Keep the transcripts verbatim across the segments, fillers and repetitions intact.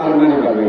Armani bagwi.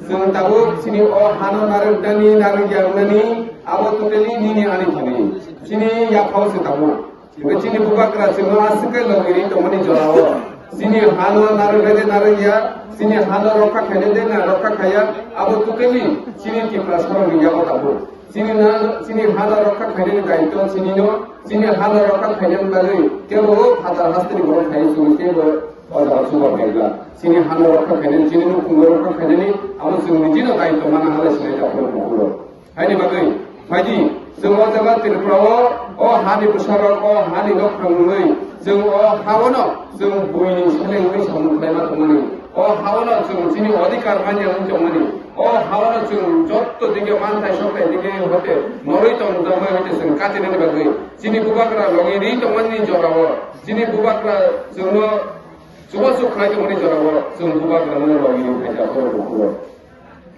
Chwng tabuk chini o hano narwknani narwkya wngnani abo totally nini ani thani. Chini yaphao se tabuk. Hwnkhe chini bubagra chwngno aswk khe logiri tongmani jorao. Chini hano narwknai de narwkya, chini hano rokha khainai de na rokha khaiya, abo totally chini Tiprasarokni yago tabuk. Chini na, chini hano rokha khainani daitw chinino, chini hano rokha khainani bagwi kebo phatar hasteni borok khai chwng kebo o jaga chuba phaikha. Chini hano rokha khainani, chini nukhungo rokha khainani, abo chwng nijino daitw mana halai sinai ta phuru phuru. Haini bagwi, phaidi, chwng o jaga Tripura o, o hani bwsarok, o hani nok phrangwi, chwng o ha-ono, chwng buini selengwi samung khlaima tongmani. O ha-ono chwng chini odhikar manya wng tongmani. O ha-ono chwng jotto dike manthai sothai dike hote norwi tongjakmani hote chwng katinani bagwi. Chini bubagra logi ri tongmani jorao, chini bubagra chwngno chubachu khlai tongmani jorao chwng bubagrano logi ri phaijak borok bukhuk.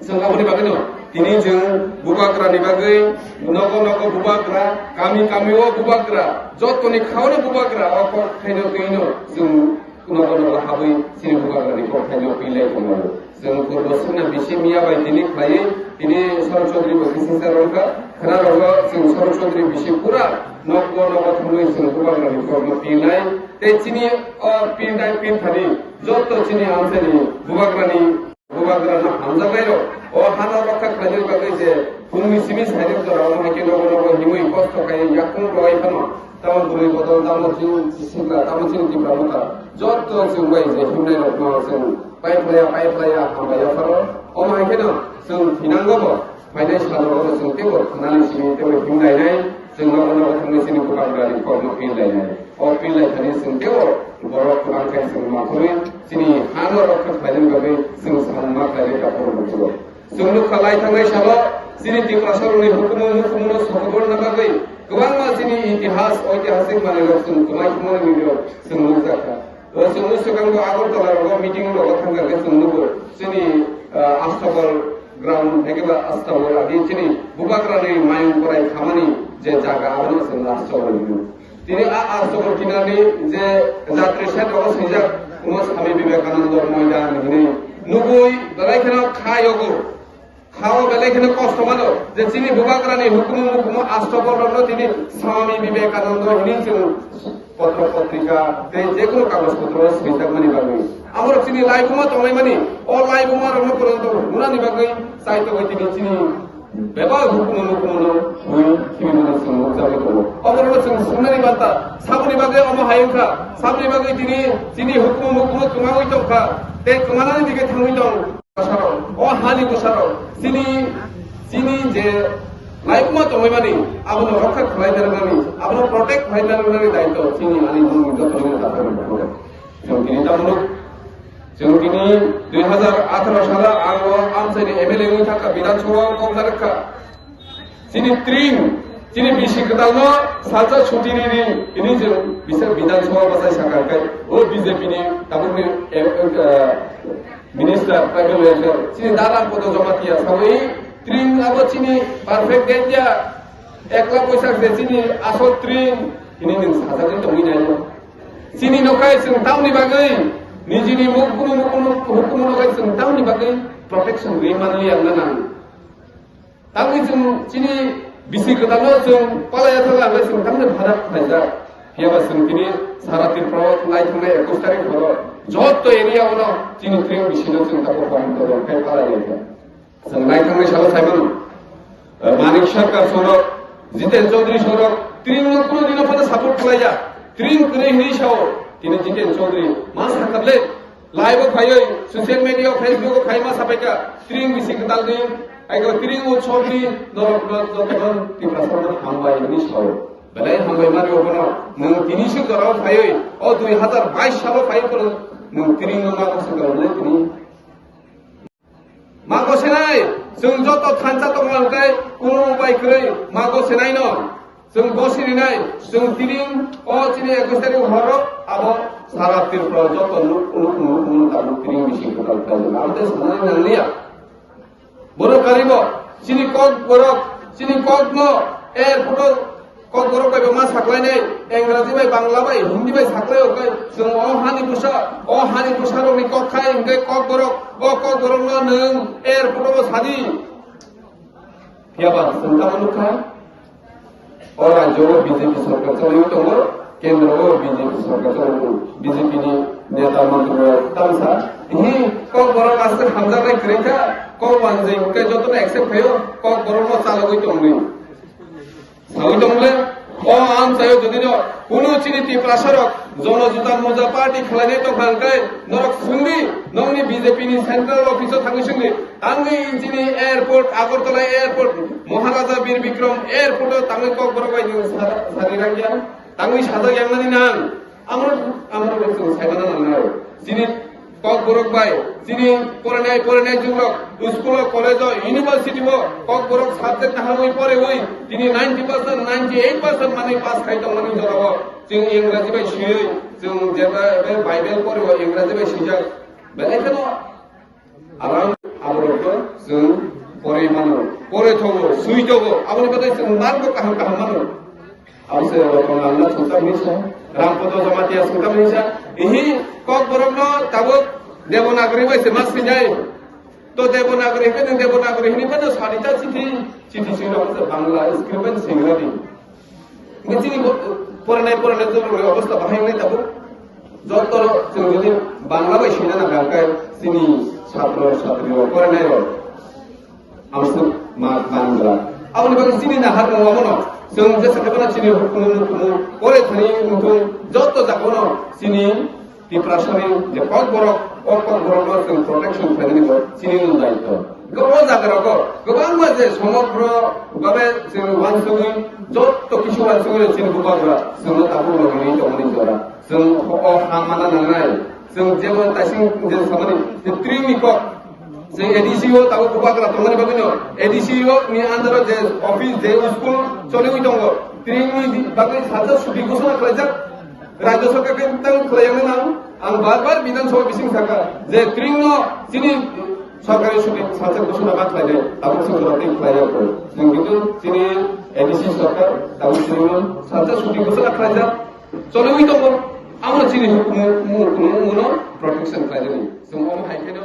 Chwng aboni bagwino tini chwng bubagrani bagwi nogo nogo bubagra, kami kami o bubagra, jottoni khaono bubagra, o kok thaino twino chwng nogo nogo habwi chini bubagrani kok thaino twilai tongo. Chwng purbo singna bisi miya bai tini khlaiwi tini Saru Chaudhary bo kisa sa rwngkha, khwna rwgo chwng Saru Chaudhary bisi pura nogo nogo thangwi chwng bubagrani kokno twilai. Tei chini o twilai twithani jotto chini amchaini bubagrani Bubagrano hamjaknairok o hano rokha khlainani bagwi je phungni simi sairok jora omo hai khe nogo nogo himwi kosto khai yakung rwui phano, tamo bwrwi bodol tamo chini sikla tamo chini Tipra motha jotto chwng bai je himnairokno chwng paiphlaiya paiphlaiya hambai yapharo. Omo hai kheno chwng thinango bo phainai salo oro chwng teibo thanani simi teibo himlainai, chwng nogo nogo thangwi chini bubagrani kokno pinlainai. O pinlai thani chwng teibo borok kwbang khe chwng makhorwi chini hano rokha khlainani bagwi chwng samung ma khlainai ta phuru nukjago. Chwng nukha lai thangnai salo chini Tiprasarokni hukumu mukumno sokobolna bagwi kwbangma chini itihas, oitihasik manwirok chwng kwmai thumani video chwng nukjakha. O chwng swkang bo Agartala rogo meeting rogo thangkha khe chwng nugo chini, ah, Astabal ground hai khe ba Astabal adi chini bubagrani mayung korai khamani je jaga abono chwng Astabal hino. Tini a Astabal kinarni je jatri shed rogo swijak omo Swami Vivekananda Moidan hinwi nugwi belai kheno kha yogo. Hao belai kheno kosto mano je chini bubagrani hukumu mukumu Astabal rokno tini Swami Vivekananda hinwi chwng potro potrika tei jekunu kagoj potro swijak mani bagwi. Amorok chini laibuma tonglaimani, o laibuma rokno poronto hunani bagwi chai tongwi tini chini bebak hukumu mukumu no hui khibimano chwng nukjagwi tongo. Oborokno chwng swngnani banta, saboni bagwi omo hai wngkha, saboni bagwi tini chini hukumu mukumu kwmawi tongkha, tei kwmanani dike thangwi tong. Bwsarok, o hani bwsarok, chini, chini je laibuma tongwi mani, abono rokha khlai narwknani, abono protect khlai narwknani daitw chini ani mungni joto nini dakhoro nukho. Chwng tini tamo nuk, chwng tini dui hazar atharo sala ang o amchaini M L A wngwi thangkha, Bidhan Sabha o kok narwkha. Chini tring, chini bisi kwtalno salsa chuti ri ri, ini je bisa Bidhan Sabha bwsai sakha khe, o B J P ni tabukni, eh, eh, Minister Tribal Welfare, chini Dalam Koto Jamatia, sawi tring abo chini perfect date ya, ek lakh poisa je chini asol tring, ini ning sajagwi tongwi nai. Chini nokai chwng tamni bagwi, nijini mukhumu mukhumu hukumu nokai chwng tamni bagwi protection ri manli ang nang. Tangwi chwng chini bisi kwtalno chwng palaiya thangla hwnwi chwng tamni bharat khlaijak. Phiyaba chwng tini sara Tripura o nai thangnai ekush tarik horo jotto area ono chini tring bisino chwng tabuk bondon khai palailaikha. Chwng nai thangnai salo saimano, eh, Manik Sarkar sorok, Jiten Chaudhary sorok, tring no kuno dino phano support khlaiya. Tring kwrwi hwnwi sao tini Jiten Chaudhary ma sakha le. Live o phaiwi social media o Facebook o phai ma sapaikha, tring bisi kwtal ni, aiko tring o chorni norok no jotono Tiprasa no hambai hwnwi sao. Belai hambai mani obono nwng tini sik jora o phaiwi, o dui hazar bais salo phaiwi phano nwng tring no ma kosok kalo le tini. Ma gosenai, chwng joto thansa tongo hwnkhe kuno upai kwrwi ma gosenai no. Chwng gosini nai, chwng tini o chini ekush tarik horo abo sara Tripura joto nuk nuk nuk nuk tabuk tini bising kwtal khlaijak. Abo tei sanani nangliya. Borok karibo chini kok borok, chini kokno airport o kok borok bai bo ma saklainai. Engraji bai, Bangla bai, Hindi bai saklai o kai, chwng o hani bwsa, o hani bwsa rokni kok khai hwnkhe Kokborok, o Kokborokno nwng airport o sadi. Phiya ba chwng tamo nukha, o rajyo o B J P sorkar choli tongo, kendro o B J P sorkar choli tongo, B J P ni neta mantri rok tamsa, hi Kokborok aswk hamjaknai kwrwi kha, kok wanjwi hwnkhe jotono accept khaio, Kokborokno chalogwi tongwi. Sawi tongmole, o amchaio jodi no kunu chini Tiprasa rok Jono Juta Moja party khlainai tongkha hwnkhe norok swngdi, nongni B J P ni central office o thangwi swngdi, tangwi chini airport, Agartala airport, Maharaja Bir Bikram airport o tangwi Kokborok bai nwng sa-, sari rangya, tangwi sajak yang nani nang. Amo, amo rok chwng saimano nangnai. Chini Kokborok bai, chini porinai, porinai jwng rok, school o, college o, university o, Kokborok subject naharwi porewi, chini ninety percent, ninety eight percent manwi pass khai tongmani jorao. Chwng Engraji bai swiwi, chwng jeba be Bible porewo Engraji bai swijak. Belai kheno Aram aborokno chwng porwi mano, porwi thogo, swi thogo, aboni bagwi chwng margo kaham kaham mano. Abo se Ratan Lal sungkam hinsa, Rampada Jamatia sungkam hinsa, ihi Kokborokno tabuk Devanagari bai se ma swinai. To Devanagari hwnkhe nwng Devanagari hwnwi phano sarita chithi, chithi swingrok se Bangla script bai swingradi. Hingke chini bo, porinai, porinai jotoni obostha bahai wngnai tabuk. Joto chwng jodi Bangla bai swina nangkha, hingke chini satro satri rok, porinai rok amswk ma mangra. Aboni bagwi chini nahar rok abono chwng jesa khe bono chini hukumu mukumu pore thani muthung joto jagao no chini Tiprasani je Kokborok, o Kokborokno chwng protection khlainani bo chini no daityo. Hwnkhe o jagarogo kwbangma je somodro babe chwng uansugwi, jotto kisu uansugwi chini bubagra chwngno tabuk logi tongmani jora. Chwng o ha mana nangnai. Chwng jebo taising je samani je tringni kok, je A D C o tabuk bubagra tongmani bagwino A D C o ni under o je office je school choliwi tongo. Tringni bagwi sajak suti ghosona khlaijak. Rajya Sarkar khe tang khlaiyangno nang, ang bar bar Bidhan Sabha bising sakha je tringno chini sarkari suti sajak ghosona ma khlainai, tabuk chwng jora tei khlaiya kho. Chwng kintu chini A D C sarkar tabuk tringno sajak suti ghosona khlaijak, choliwi tongo, amo chini hukumu, hukumu, hukumu no protection khlainani. Chwng omo hai kheno